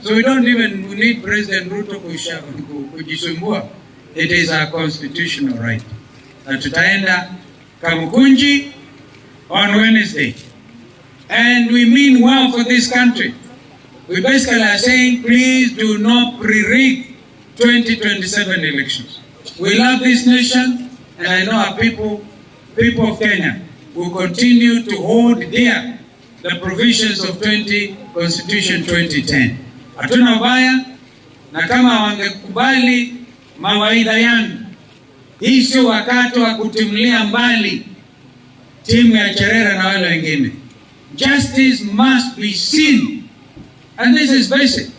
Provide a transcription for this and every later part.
So we don't even need President Ruto kujisumbua. It is our constitutional right. Na tutaenda Kamukunji on Wednesday. And we mean well for this country. We basically are saying, please do not pre-rig 2027 elections. We love this nation, and I know our people, people of Kenya, will continue to hold dear the provisions of 20 Constitution 2010. Hatuna ubaya, na kama wangekubali mawaidha yangu, hii sio wakati wa kutimulia mbali timu ya Cherera na wale wengine. Justice must be seen. And this is basic.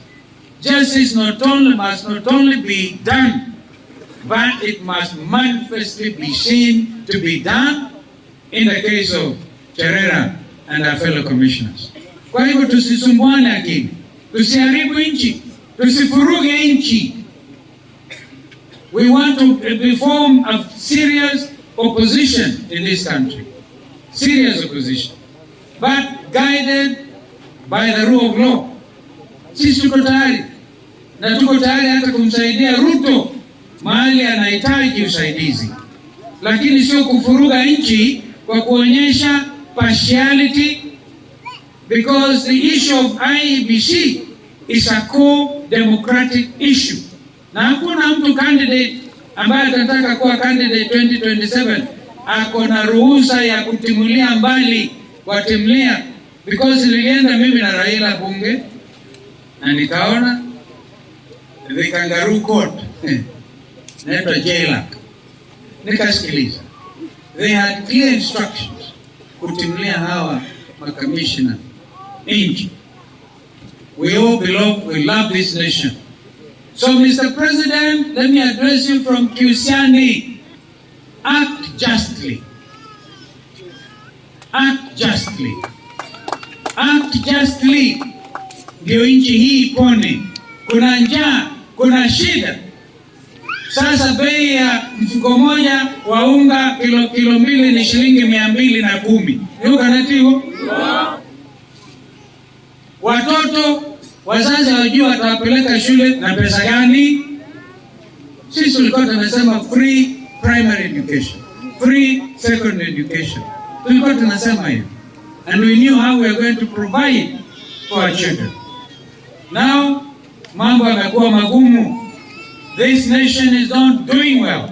Justice not only must not only be done, but it must manifestly be seen to be done in the case of Cherera and our fellow commissioners. Kwa hivyo tusisumbuane akili, tusiharibu nchi, tusivuruge nchi. We want to form a serious opposition in this country. Serious opposition. But guided by the rule of law. Sisi tuko tayari na tuko tayari hata kumsaidia Ruto mahali anahitaji usaidizi, lakini sio kuvuruga nchi kwa kuonyesha partiality, because the issue of IEBC is a core democratic issue, na hakuna mtu candidate ambaye atataka kuwa candidate 2027 ako na ruhusa ya kutimulia mbali watimulia, because nilienda mimi na Raila bunge na nikaona the kangaroo court naitwa JLAC, nikasikiliza. They had clear instructions kutimulia hawa makamishna nje. We all belong, we love this nation. So Mr. President, let me address you from Kiusiani. Act justly. Act justly. Act justly. Ndio nchi hii ipone. Kuna njaa, kuna shida. Sasa bei ya mfuko moja wa unga kilo 2 ni shilingi 210. Kanativo watoto wazazi hawajui watawapeleka shule na pesa gani? Sisi tulikuwa tunasema free primary education, free secondary education, tulikuwa tunasema hiyo, and we knew how we are going to provide for our children. Now mambo yamekuwa magumu. This nation is not doing well.